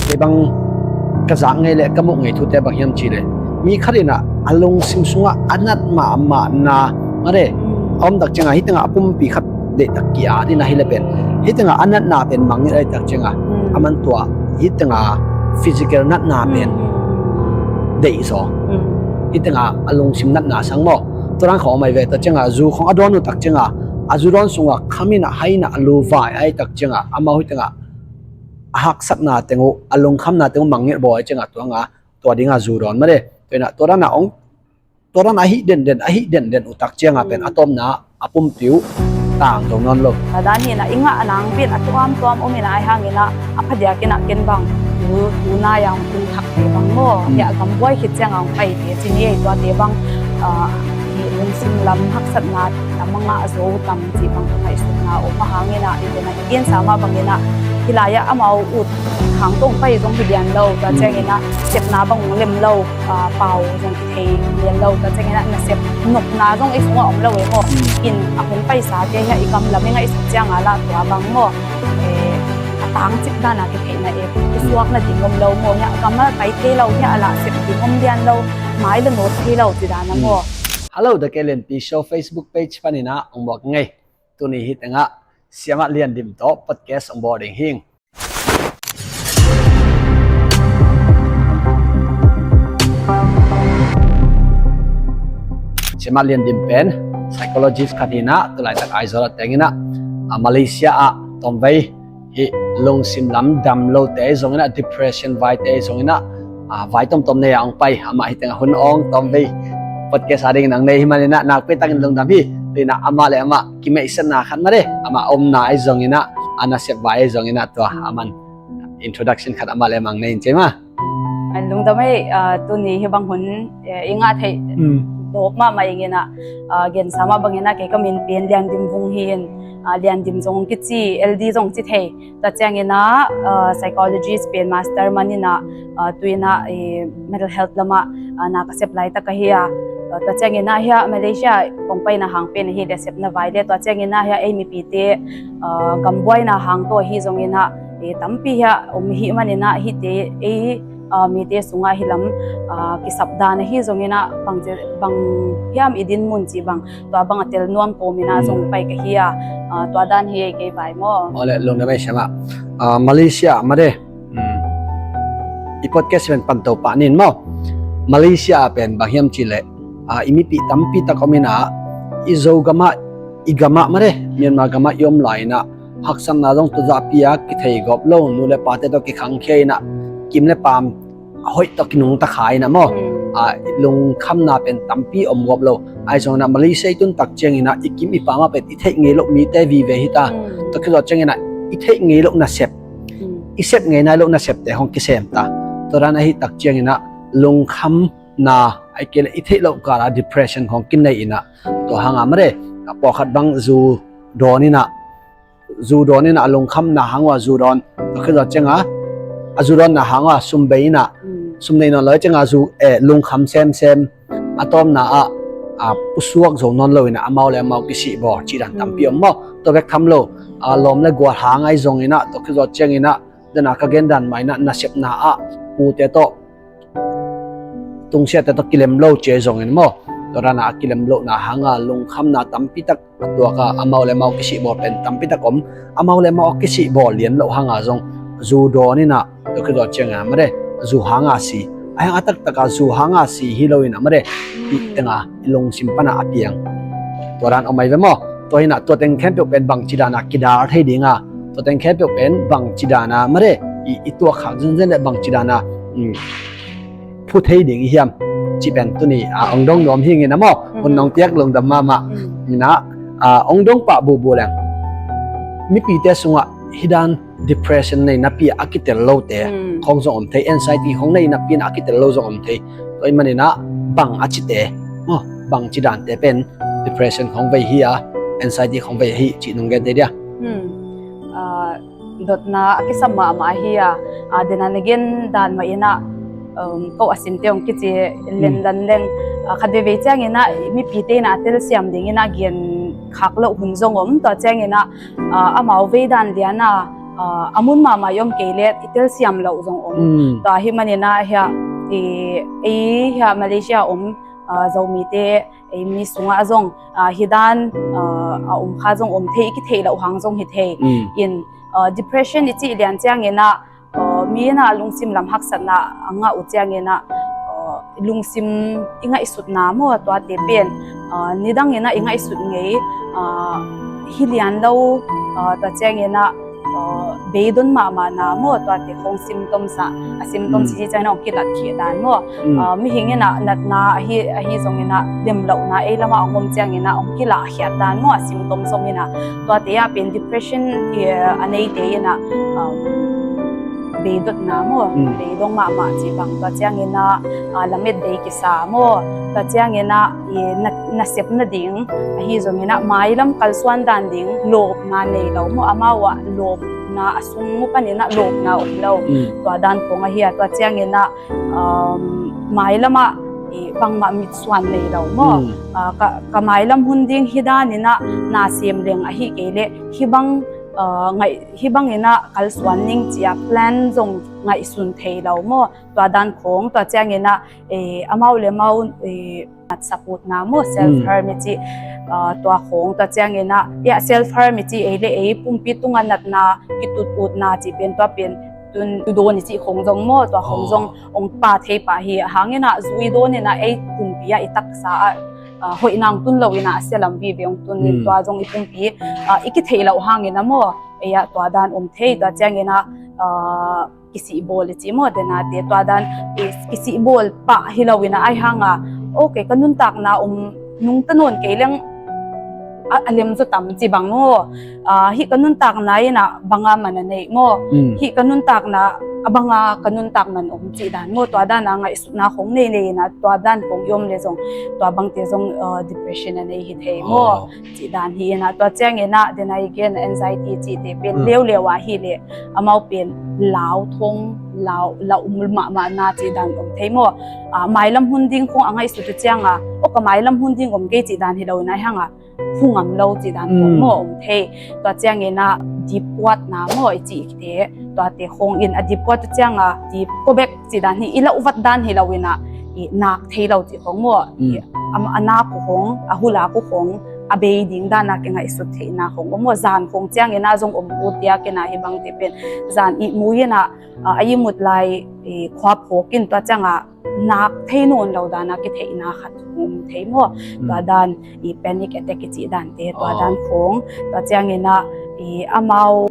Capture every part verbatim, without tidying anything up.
Kei bang ka zak ngei le ka muh ngei thute bang hiam cih leh, mi khat in ah a lungsim sungah a nat mahmahna, mare, a om tak ciangah hih tengah a pumpi khat deih tak ki-at in ah hi le pen, hih tengah a natna pen mangngilh ahih tak ciangah, mm, a man tua, hih tengah physical natna pen, mm, deih zaw. Mm. Hih tengah a lungsim natna sang maw. Tua dan khawng om ahi ve. Tua ciangah zu khawng a dawn uh tak ciangah, a zu dawn sungah kham in ah hai in ah a lu vai ahih tak ciangah, amau hih tengah a haksatna teng uh, a lungkhamna teng uh mangngilh bawl ahih ciangah, tua ngah, tua dingah zu dawn, mare. Tua in ah tua dan ah hong, tua dan ah a hih denden, a hih denden uh tak ciangah pen a tawpna a pumpi uh tang zo nawn lo. Tua dan hi in ah i ngah nang pen a tuamtuam om in ah, ahih hangin ah a phadiak in ah ken bang tu, tu nai-a hong tung thakte bang maw, mm, hiah gambuai khit ciangah hong paite ci ni ei, tuate bang, ah, hih lungsim lam haksatna tam a ngah zo tam cih bang ka ngaihsutna om ahih hangin ah, i pen ah i gensa mah bangin ah hih lai-ah amau ut khang tawh hong pai zong hi lian lo, tua ciangin ah sepna bang hong lem lo, ah, pau zong kithei lian lo, tua ciangin ah nasep nopna zong ei sungah om lo ei maw. Mm. In a hong paisate hiah i gam lam i ngaihsut ciangah lah tua bang maw, eh, a tangcik dan a kitheihna, eh, kisuakna ding om lo maw, hiah gam a pai thei lo, hiah a lah sep ding om lian lo, mai le nawt thei lo ci dan a maw. Hello, The Kei Lianpi Show Facebook page panin ah hong muak ngei. Tuni hih tengah Siamah Lian Dim tawh podcast hong bawl ding hing. Siamah Lian Dim pen psychologist khat hi in ah, tu laitak Aizawl ah teng in ah, ah, Malaysia ah tawmvei hih lungsim lam dam lote ahi zongin ah, depression vaite ahi zongin ah, ah, vai tomtom nei-a hong pai. Amah hih tengah hun awng tawmvei podcast a dingin hong nei hi manin ah, nakpi takin lungdam hi. Tua in ah amah le amah kimeihsetna khat mare, amah omna ahi zongin ah, a nasep vai ahi zongin ah, tua aman introduction khat amah le amah hong nei in ci ma. Ah, lungdam ei, ah, tuni hih bang hun, eh, i ngah theih, mm, dawk mahmah ing in ah, ah, gensa mah bangin ah kei ka min pen Lian Dim Vung hi in, ah, Lian Dim zong kici, L D zong ci thei. Tua ciangin ah, ah, psychologist pen master man in ah, ah, tu in ah, eh, mental health lamah, ah, na ka sep laitak ahi a. Ah, tua ciangin ah hiah Malaysia kong paina hang pen ahi le sepna vai le, tua ciangin ah hiah ei mipite, ah, gambuaina hang tawh ahi zongin ah, eh, tampi hiah om ihi manin ah, hihte ei, ah, mite sungah hih lam, ah, kisap dan ahi zongin ah, bang, bang hiam i dinmun cih bang, tua bang a tel nuam kawmin ah, mm, zong pai ka hi a, ah, tua dan hi ei kei vai maw. Aw le, lungdam ei Siamah. Ah, Malaysia mare, mm, i podcast pen pan to pah ning maw. Malaysia pen bang hiam cih leh, ah, i mipi tampi tak om in ah, i Zogam ah, i gam ah mare, Myanmar gam ah i om lai in ah, haksatna zong tuzahpi a kithei gawp lo, nu le pate tawh kikhangkhia in ah, kim le paam a hoih tawh kinungta kha in ah maw. Mm. Ah, lungkhamna pen tampi om gawp lo. Ahi zongin ah Malaysia i tun tak ciangin ah, i kim i paam ah pen i theih ngei loh mite vive hi ta. Mm. Tua khit zawh ciangin ah i theih ngei loh nasep, mm, i sep ngei nai loh nasepte hong kisem ta. Tua dan ahih tak ciangin ah lungkhamna, ahih kei leh i theih loh kal ah depression hong kinei in ah, tua hang a mare, a pawlkhat bang zu dawn in ah, zu dawn in ah a lungkhamna hang uh a zu dawn. Tua khit zawh ciangah a zu dawnna hang uh a sum bei in ah, mm, sum nei nawn lo ciangah zu, eh, lungkham semsem. A tawpna ah, ah, pusuak zo nawn lo in ah amau le amau kisih bawl cih dan tampi om maw. Tua bek tham lo, ah, lawm le gual hang ahi zongin ah, tua khit zawh ciangin ah, dan a ka gen dan mah in ah nasepna ah pute tawh, tungsiahte tawh kilem lo ci ahi zongin maw. Tua dan a kilem lohna hang a lungkhamna tampi tak a tuak a, amau le amau kisih bawl pen tampi tak om. Amau le amau a kisih bawl lian loh hang a zong zu dawn in ah, tua khit zawh ciangin ah mare, zu hang a si. Ahih hang a taktak a zu hang a si hi lo in ah mare, i teng a, i lungsim pan a a piang. Tua dan om ahi ve maw. Tua hi in ah tua teng khempeuh pen bangci dan a kidal thei ding a, tua teng khempeuh pen bangci dan a mare, i, i tuak khak zenzen le bangci dan a, mm, phu thei ding i hiam cih pen tuni, ah, hong dong nuam hing in ah maw. Mhm. Hun nong piak lungdam mahmah. Mm. In ah, ah, hong dong pah bubu leng, mipite sungah hih dan depression nei napi a kitel lote, mm, khong zong om thei, anxiety khong nei napi in a kitel lo zong om thei. Tua ahih manin ah bang a cite maw, bangci dante pen depression khong vei hi a, anxiety khong vei hi cih nong gen thei dia? Hmm. Ah, dotna a kisam mahmah hi a, ah, den a na gen dan mah in ah, um, ko a sinte hong kici, mm, lenlan leng, ah, khat veivei ciangin ah mipite in ah a telsiam dingin ah gen khak loh hun zong om. Tua ciangin ah, ah, amau vei dan lian a, a, a mun mahmah i om kei leh i telsiam loh zong om. Tua ahih manin ah hiah, i, ei hiah Malaysia om, a, Zomite, ei mi sungah zong, a, hih dan, a, a om kha zong om thei, i kitheih loh hang zong hi thei. In, a, depression i cih lian ciangin ah, a, mi in ah lungsim lam haksatna a ngah uh ciangin ah, a, lungsim i ngaihsutna maw, tuate pen, a, nidang in ah i ngaihsut ngei, a, hi lian lo, a, tua ciangin ah, a, beidon mahmahna maw, tuate khong symptoms ah, a symptoms hi ciangin ah hong kilat khia dan maw. A, mihing in ah natna ahi, ahi zongin ah lemlohna ei lamah hong om ciangin ah hong kilah khiat dan maw, a symptoms om in ah, tuate ah pen depression, i, a neite in ah, um, beidotna maw, beidong mahmah cih bang, tua ciangin ah, a, lamet bei kisa maw, tua ciangin ah, i, na, nasep nading, ahi zongin ah mailam kalsuan dan ding lawpna nei lo maw, amau ah lawpna a sung mu panin ah lawpna om lo. Tua dan khong ahi a, tua ciangin ah, um, mailam ah, i, bangmah mitsuan nei lo maw. A, ka, ka mailam hun ding hih dan in ah na sem leng ahi kei leh hih bang, a, ngaih, hih bangin ah kalsuan ning ci a plan zong ngaihsun thei lo maw. Tua dan khong, tua ciangin ah, e, amau le amau, e, natsak utna maw, self harm i cih, a, tua khong, tua ciangin ah, ia, self harm i cih ei le ei pumpi tungah natna kitut utna cih pen, tua pen tun, tu dawn i cih khong zong maw, tua khong zong hong pha thei pah hi. A hang in ah zui dawn in ah ei pumpi ah, i taksa ah, a, hoih nang tun lo in ah a sia lam vive hong tun in, tua zong i pumpi, a, i kitheih loh hangin ah maw, ei ah tua dan om thei, tua ciangin ah, a, kisihbawl i ci maw, denate tua dan, i, kisihbawl pah hi lo in ah, ahi hang a, ok, ka nuntakna om nungta nawn kei leng a, a lem zaw tam ci bang maw. A, hih ka nuntakna in ah banga man a neih maw. Hih ka nuntakna a banga ka nuntak man om cih dan maw. Tua dan a ngaihsutna khong nei nei in ah, tua dan khong i om le zong, tua bangte zong, a, depression a nei hi thei maw. Cih dan hi in ah, tua ciangin ah, then again, anxiety cihte pen leuleu ah hi leh, amau pen lau thong, lau, lau um mahmahna cih dan om thei maw. A, mailam hun ding khong a ngaihsut uh ciang a, ok, a mailam hun ding om kei cih dan hi lo in ah, ahi hang a, hu ngam lo cih dan khong maw om thei. Tua ciangin ah deep puatna maw i cihte, tuate khong in a deep puat uh ciang a, deep ko bek cih dan hi, i lauh vat dan hi lo in ah, i nak thei lo cih khong maw, i, a, a nak uh khong, a hulak uh khong, a bei ding dan a kingaihsut theihna khong om maw. Zan khong ciangin ah zong om uh, tia kina hih bangte pen zan ihmu in ah, a, a ihmut lai, i, khua phawk in, tua ciang a nak thei nawn lo dan a kitheihna khat om thei maw. Tua dan, i, panic attack i cih dante, tua dan khong, tua ciangin ah, i, amau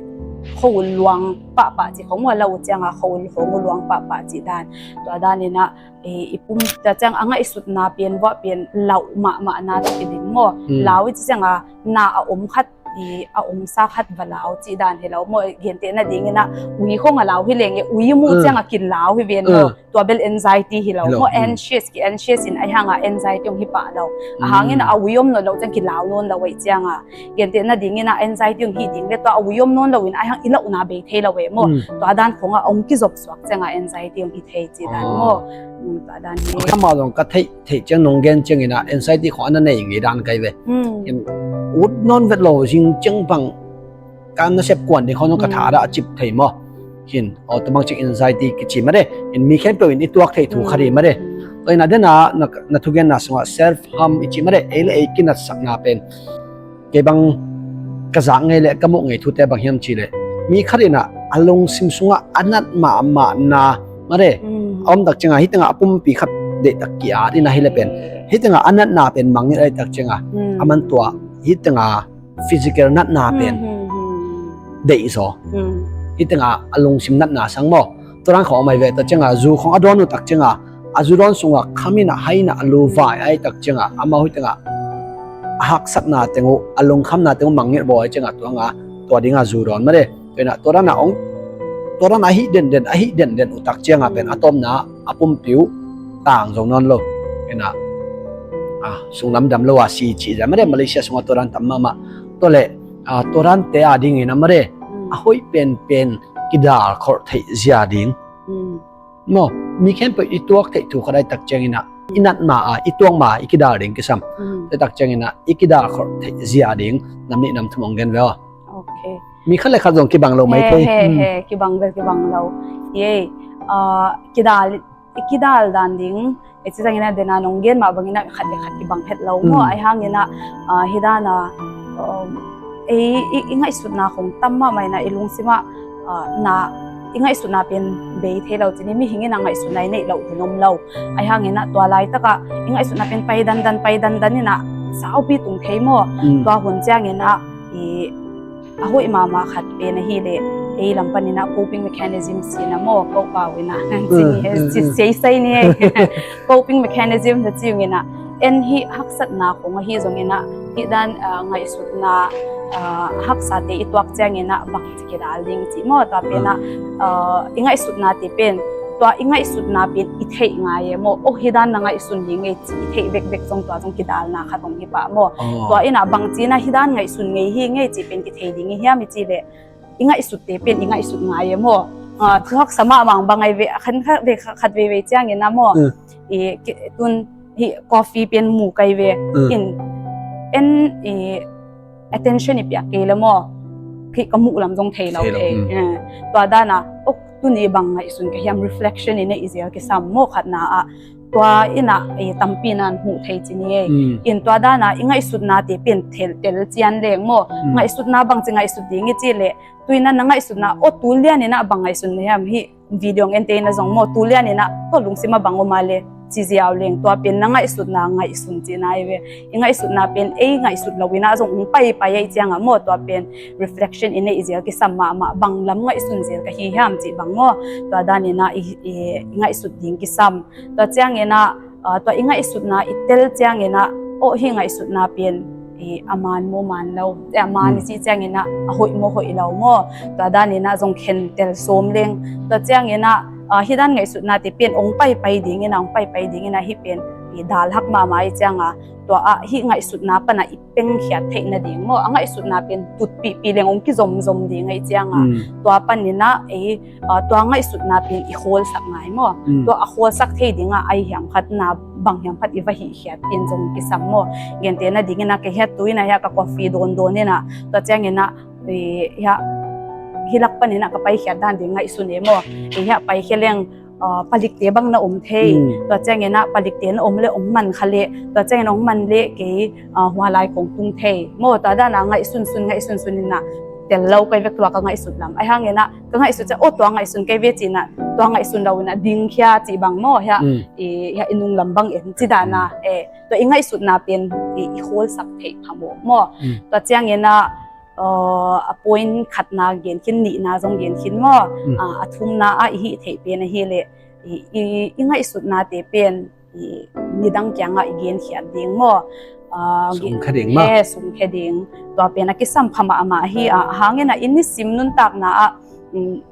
khua-ul luang pahpah cih khong maw, a lauh uh ciang a khua-ul khong uh luang pahpah cih dan, tua dan in ah, i, i pum, tua ciang a ngaihsutna pen, vuah pen lauh mahmahna tawh kiding maw. Lau i cih ciang a na a om khat, i, a omsa khat va lau cih dan hi lo maw. Gentehna ding in ah ui khong a lau hi leng e, ui mu ciang a kilau hi ven maw. Tua bel anxiety hi lo maw, anxious, ki anxious in, ahi hang a anxiety hong hi pah lo. A hang in ah a ui om nawn lo ciang kilau nawn lo ahih ciang a, gentehna ding in ah anxiety hong hi ding le tua a ui om nawn lo in, ahi hang i lauhna bei thei lo e maw. Tua dan khong a hong kizop suak ciang a anxiety hong hi thei cih dan maw. Tua dan hi. Amah zong ka theih, theih ciang nong gen ciangin ah anxiety khong a na nei ngei dan kai ve. Ut nawn vet lo zing ciang bang ka nasep kuan ding khong zong ka tha dah a cip thei maw. Hin, aw, tua bang ciang anxiety kici mah de. In mi khempeuh in i tuak thei thu khat hi mah de. Tua in ah den a na, na thugenna sungah self harm i ci mah de. Ei le ei kinatsakna pen, kei bang ka zak ngei le ka muh ngei thute bang hiam cih leh, mi khat in ah a lungsim sungah a nat mahmahna mah de. A om tak ciang a, hih teng ah a pumpi khat deih tak ki-at in ah hi le pen, hih teng ah a natna pen mangngilh ahih tak ciang a, a man tua, hih teng ah physical natna pen deih zaw. Hih teng ah a lungsim natna sang maw. Tua dan khong a mai ve tak ciang a, zu khong a dawn uh tak ciang a, a zu dawn sungah kham in ah hai in ah a lu vai ahih tak ciang a, amau hih teng ah a haksatna teng uh, a lungkhamna teng uh mangngilh bawl ahih ciang a, tua ngah, tua ding a zu dawn mah de. Tua in ah tua dan a hong, tua dan a hih denden, a hih denden uh tak ciang a pen a tawpna a pumpi uh tang zo nawn lo. Tua in ah, a, sunglam dam lo a si cih zia mah de, Malaysia sungah tua dan tam mahmah. Tua leh, a, tua dante a dingin a mah de, a hoih penpen kidal kholh theih zia ding maw, mi khempeuh i tuak theih thu khat ahih tak ciangin ah, i nat ma a, i tuak ma a i kidal ding kisam. Tua tak ciangin ah i kidal kholh theih zia ding nam nih nam thum hong gen ve aw. Ok. Mi khat le khat zong kibang lo mai thei. He, he, kibang bel kibang lo. Hi ei, ah, kidal, i kidal dan ding, e ci zangin a dena nong gen mah bangin a khat le khat kibang het lo maw. Ai hangin a, ah, hi dan a, um, ei, i, i ngaihsutna khong tam mahmah in a i lungsim ah, ah, na, i ngaihsutna pen bei thei lo ci ni, mihing in a ngaihsutna i neih loh hun om lo. Ai hangin a tua laitak ah i ngaihsutna pen pai dandan, pai dandan in a saupi tung thei maw. Tua hun ciangin a i a hoih mahmah khat pen ahi leh, ei lam panin a coping mechanism ci na maw, ko pau in a, ci ni, ci, ci, ci ni ei. Coping mechanism na ci ung in a, en hih haksatna khong ahi zongin a, hih dan, ah, ngaihsutna, ah, haksate i tuak ciangin a bangci kidal ding ci maw, tua pen a, ah, i ngaihsutnate pen, tua i ngaihsutna pen i theih ngai e maw, oh, hih dan na ngaihsun ding ei ci i theih bekbek zong tua zong kidalna khat om hi pah maw. Tua in a bangci na hih dan ngaihsun ngei hi ngei ci pen kithei ding i hiam i ci leh, i ngaihsutte pen i ngaihsut ngai e maw. Ah, thu haksa mahmah bang ai ve, a khan khat ve, khat veivei ciangin a maw. I, ki, tun hih coffee pen mu kai ve. In, en, i, attention i piak kei le maw, khi ka muh lam zong thei lo thei. Eh, tua dan a, ok, tuni bang ngaihsun ka hiam, reflection i neih zel kisam maw khatna ah. Tua in a, eh, tampi na hmuh thei ci ni ei. In tua dan a, i ngaihsutnate pen tel, tel cian leng maw. Ngaihsutna bangci ngaihsut ding i ci leh, tu in a na ngaihsutna, oh, tu lian in a bang ngaihsun na hiam, hih video ong ente in a zong maw, tu lian in a, oh, lungsim a bang om a le, ci ziau leng, tua pen na ngaihsutna ngaihsun cihna ai ve. I ngaihsutna pen ei ngaihsut lo in a zong hong paipai ai ciang a maw, tua pen reflection i neih zel kisam mahmah, bang lam ngaihsun zel ka hi hiam cih bang maw. Tua dan in a i, i, i ngaihsut ding kisam. Tua ciangin a, ah, tua i ngaihsutna i tel ciangin a, oh, hih ngaihsutna pen i a man maw man lo, eh, a man i cih ciangin a, a hoih maw hoih lo maw. Tua dan in a zong khen tel sawm leng. Tua ciangin a, ah, hih dan ngaihsutnate pen ong paipai ding in a, ong paipai ding in a, hih pen i dalhak mahmah i ciang a, tua ah hih ngaihsutna pan a i pengkhiat theih nading maw, a ngaihsutna pen tutpihpih leng ong kizomzom ding ai ciang a, tua panin a, ei, ah, tua ngaihsutna pen i khawlsak ngai maw. Tua a khawlsak thei ding a, ai hiam khat na, bang hiam khat i va hihkhiat pen zong kisam maw. Gente nading in a, kei hiah tu in a hiah ka coffee dawndawn in a, tua ciangin a, eh, hiah, hih lak panin a ka paikhiat dan ding ngaihsun e maw. Kei hiah paikhia leng, ah, palikte bang na om thei. Tua ciangin a palikte na om le ong man kha leh, tua ciangin ong man leh kei, ah, hua lai kong tung thei maw. Tua dan a ngaihsunsun, ngaihsunsun in a, tel lo kai vek tua ka ngaihsut lam. Ai hangin a, ka ngaihsut ciang, oh, tua ngaihsun kai ve ci in a, tua ngaihsun lo in a dingkhia cih bang maw, hiah, i, hiah i nung lam bang en ci dan a, eh, tua i ngaihsutna pen i, i khawlsak theih phamawh maw. Tua ciangin a, uh, a point khatna gen khin, nihna zong gen khin maw. Ah, a thumna ah i hih theih pen ahi leh, i, i, i ngaihsutnate pen i midang kiangah i genkhiat ding maw. Ah, sungkhia ding maw. Eh, sungkhia ding. Tua pen a kisam pha mahmah hi a, a hangin a i nisim nuntakna ah, um,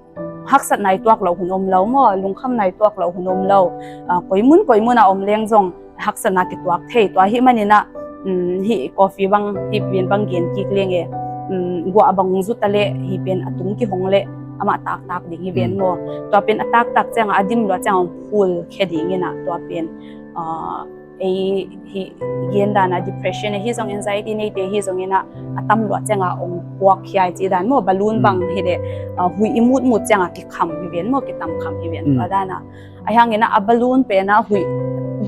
haksatna i tuak loh hun om lo maw, lungkhamna i tuak loh hun om lo. Ah, koi mun, koi mun a om leng zong haksatna kituak thei. Tua hih manin a, um, hih coffee bang, hih pen bang gen kik leng e, um, guah bang zut a leh, hih pen a tung kihong leh, amah taktak ding hi ven maw. Tua pen a taktak ciang a, a dim lua ciang a ong phul khia ding in a, tua pen, ah, ei hih gen dan a depression ahi zong, anxiety neite ahi zongin a, a tam lua ciang a ong puak khia i ci dan maw, balloon bang hi leh, ah, huih i mutmut ciang a kikham hi ven maw, kitam kham hi ven. Tua dan a, a hiangin a, a balloon pen a huih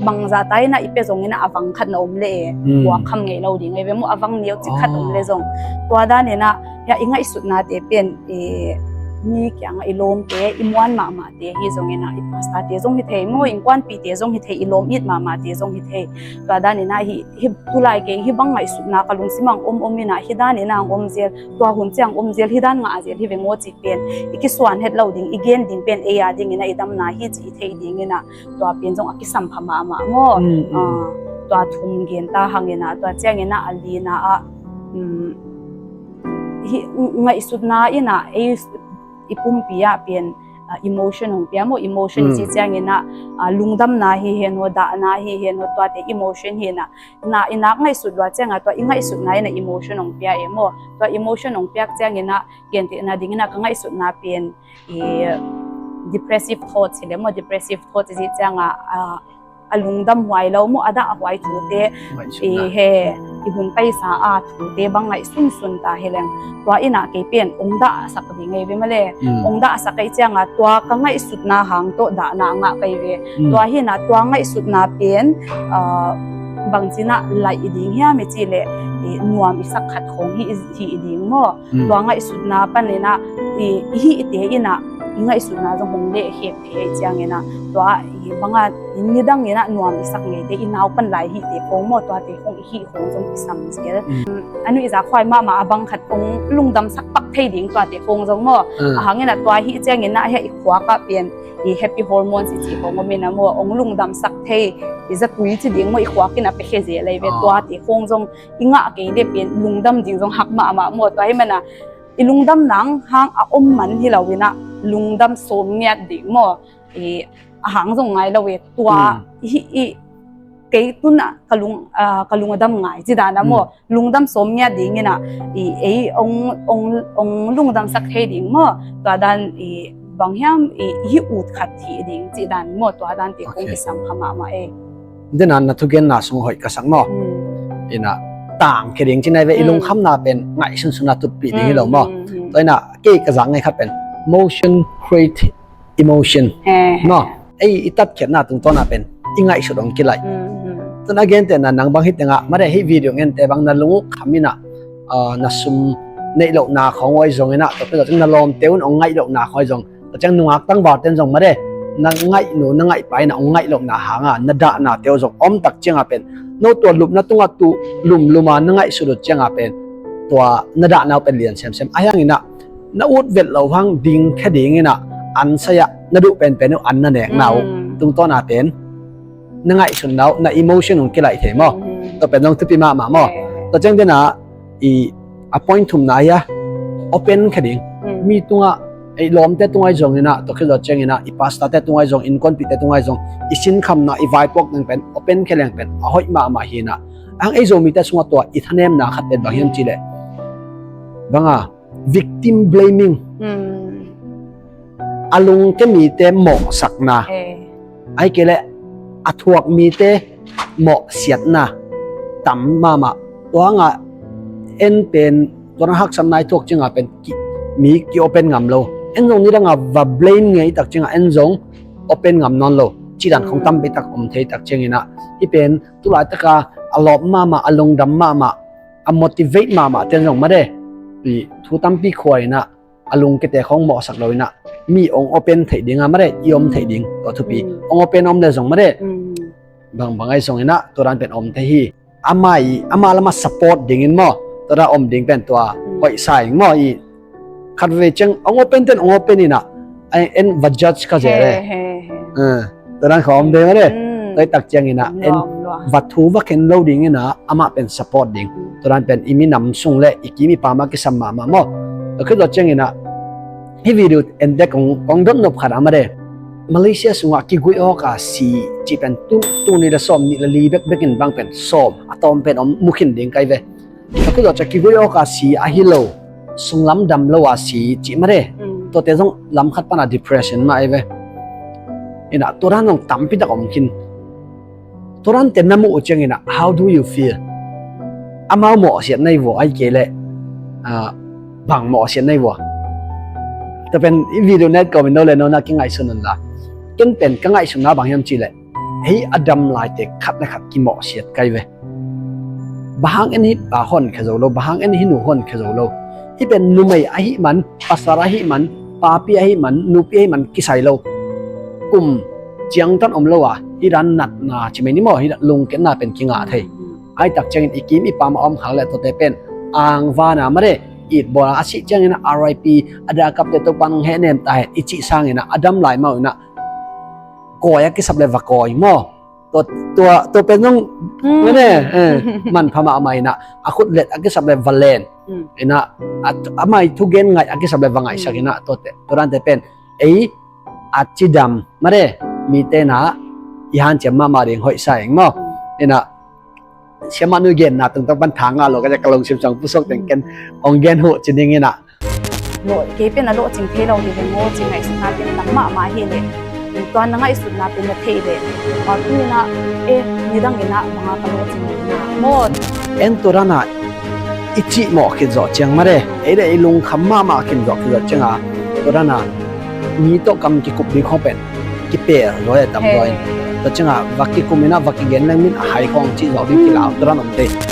bangzah ta in a i pia zongin a, a vang khat na om leh e, puak kham ngei lo ding ai ve maw, a vang neu cik khat om leh zong. Tua dan in a, hiah i ngaihsutnate pen, eh, mi kiangah i lawmte, i muan mahmahte hi zongin a, i pastorte zong hi thei maw, innkuanpihte zong hi thei, i lawm it mahmahte zong hi thei. Tua dan in a, hih, hih tulai kei hih bang ngaihsutna ka lungsim ah ong om om in a, hih dan in a ong om zel, tua hun ciang ong om zel, hih dan ngah zel hi veng aw cih pen i kisuan het loh ding, i gen ding pen ei a dingin a i damna hi cih i theih dingin a, tua pen zong a kisam pha mahmah maw. Ah, tua thum gen ta hangin a, tua ciangin a, a lina ah, um, hih ngaihsutna in a, ei, i pumpi ah pen, ah, emotion hong pia maw, emotion i ci ciangin a, ah, lungdamna hi hen aw, dahna hi hen aw, tuate emotion hi in a, na, i nak ngaihsut lua ciang a, tua i ngaihsutna in a emotion hong pia e maw. Tua emotion hong piak ciangin a, gentehna dingin a, ka ngaihsutna pen, i, depressive thoughts hi leh maw, depressive thoughts i ci ciang a, ah, a lungdam huai lo maw, a dah a huai thute, i, he, i hun paisa a thute bang ngaihsunsun ta hi leng, tua in ah kei pen ong dahsak ding ei ve maw le. Mm. Ong dahsak ei ciang a tua ka ngaihsutna hang tawh dahna ngah kei ve. Mm. Tua hi in ah tua ngaihsutna pen, ah, bangci in ah laih ding hiam i cih leh, i nuam i sak khat khong hi, hi ding maw. Mm. Tua ngaihsutna panin ah i, i hihte in ah i ngaihsutna zong hong lehkhek thei ei ciangin ah tua i bang a i nidang in ah nuam i sak ngeite, i nau pan lai hihte khong maw, tuate khong i hih khong zong kisam zel. Mm. A nuihzak khuai mahmah a bang khat ong lungdamsak pak thei ding tuate khong zong maw. Mm. A hang in ah tua hih ciangin ah hia i khuak ah pen i happy hormones i cih khong om in ah maw, ong lungdamsak thei i zatui ci ding maw, i khuak in ah piakhia zel ei ve. Ah. Tuate khong zong i ngah kei leh pen lungdam ding zong hak mahmah maw. Tua hi man ah i lungdam nang hang a om man hi lo in ah lungdam sawm ngiat ding maw. I a hang zong ngai lo e, tua. Mm. I, i, kei tun ah ka lung, ah, ka lung a dam ngai ci dan ah maw. Mm. Lungdam sawm ngiat ding in ah i ei ong, ong, ong lungdamsak thei ding maw. Tua dan i bang hiam i, i hih ut khat hi ding ci dan maw, tua dante khong. Ok. Kisam kha mahmah ei. Dena na thugenna sung hoih ka sak maw. Mm. In ah tangkhia ding ci nai ve, i, mm, lungkhamna pen ngaihsunsun a tutpih ding hi lo maw. Mm, mm, mm. Tua in ah kei ka zak ngei khat pen motion create emotion. He, he. Maw. Ei i tatkhiatna tungtawn a pen i ngaihsut ong kilaih. Mm, mm. Tun a gentehna nang bang hi teng ah, mare, hih video ngente bang na lung uh kham in ah, ah, na sum neih lohna khong oi zong in ah, tua pen zong na lawmte un ong ngaih lohna khong oi zong, tua ciang nungak tangvalte in zong, mare, na ngaihnu na ngaihpa in ah ong ngaih lohna hang a na dahnate uh zong om tak ciang a pen, no tua lupna tung ah tu lumlum a na ngaihsut uh ciang a pen tua na dahna uh pen lian semsem. A hiang in ah na ut vet loh hang dingkhia ding in ah an sai ah na duh penpen uh an na nekna uh, mm, tungtawn a pen na ngaihsutna uh, na emotion ong kilaih thei maw. Mm. Tua pen zong thupi mahmah maw. Eh. Tua ciang dena i a point thumna hi a, open khia ding. Mm. Mi tungah, ei lawmte tungah zong in ah, tua khit zawh ciang in ah i pastorte tungah zong, innkuanpihte tungah zong, i sinkhamna, i vaipuak ding pen open khia leng pen a hoih mahmah hi in ah. Ang ei Zomite sungah tua i thanemna khat pen bang hiam cih leh, bang a, victim blaming. Mm. A lungke mite mawhsakna. Eh. Ahih kei leh a thuak mite mawhsiatna tam mahmah. Tua hang a en pen tua haksatna i thuak ciang a pen ki, mi ki open ngam lo. En zong nidang a va blame ngei tak ciang a en zong open ngam nawn lo. Cih dan khong, mm, tampi tak om thei tak ciang in ah, hih pen tulaitak a a lawp mahmah, a lungdam mahmah, a motivate mahmah ten zong, mare, i thu tampi khua in ah a lungkete khong mawhsak lo in ah mi ong open theih ding a, mare, i om theih ding, tua thupi. Mm. Ong open om le zong, mare, mm, bangbang ahi zong in ah tua dan pen om thei hi. Amah i, amah lamah support ding in maw, tua dan om ding pen tua, mm, hoih sa ing maw. I khatvei ciang ong open ten ong open in ah, ai, en va judge kha zel e. He, he, he. Eh, tua dan khong om thei, mare. Mm. Tua i tak ciang in ah, om lua, en, om lua, va thu va khen lo ding in ah, amah pen support ding. Mm. Tua dan pen i minam sung le i kim i pam a kisam mahmah maw. Tua khit zawh ciang in ah, hih video en tek kong, kong dot nop khat a, mare, Malaysia sungah kiguih awk a si cih pen tu, tuni le sawm nih le li bekbek in bang pen sawm a tawm pen om mu khin ding ka hi ve. Tua khit zawh ciang kiguih awk a si ahi lo, sunglam dam lo a si cih, mare. Mm. Tuate zong lam khat pan a depression mah ahi ve. In ah tua dan zong tampi tak om khin. Tua dante na muh uh ciang in ah, how do you feel? Amau mawhsiat na hi vua, ahih kei leh, ah, bang mawhsiat na hi vua? Tua pen i video na et kawm in no le no na kingaihsun un la. Ken pen ka ngaihsutna bang hiam cih leh, hih a dam laite khat le khat kimawhsiat ka hi ve. Bang hang en hih pa honkhia zo lo, bang hang en hih nu honkhia zo lo. Hih pen numei ahih man, pasal ahih man, papi ahih man, nupi ahih man kisai lo. Kum ciangtan om lo a, hih dan natna ci mai ni maw, hih dan lungkiatna pen kingah thei. Ahih tak ciangin i kim i pam a om khak leh tuate pen angvan a, mare, it bawl a, a sih ciangin a R I P, a dah a kapte Topa'n hong hehnem ta hen i cih sangin a, a dam lai mah uh in a, kawi a kisap leh va kawi maw. Tua, tua, tua pen zong, mm, mane, eh, manpha mahmah in a, a khut let a kisap leh va len. Mm. In a, a, a mai thugen ngaih a kisap leh va ngaihsak in a, tua te, tua dante pen, ei, a cidam, mane, mite in a, i hanciam mahmah ding hoih sa ing maw. Mm. In a, siamah nu genna tungtang pan tha ngah lo ka, ka lungsim sung pusuak teng ken, mm, hong gen huh ci ning in a. Lawh, kei pen a lawhcing thei lo hi ve maw, ci ngaihsutna pen tam mahmah hi leh. Tua na ngaihsutna pen na theih leh. Tua tu in a, eh, nidang in a, bang a ka lawhcing ding na maw. En tua dana i cihmawh khit zawh ciang mare, ei le ei lungkham mahmah kim zawh khit zawh cianga, tua dana mi tawh kam kikup ding khawng pen kipel zaw e, tam zaw in. Tua cianga va kikum ina va kigen leng min a hai khawng cih zawh ding kilau tua dan om te.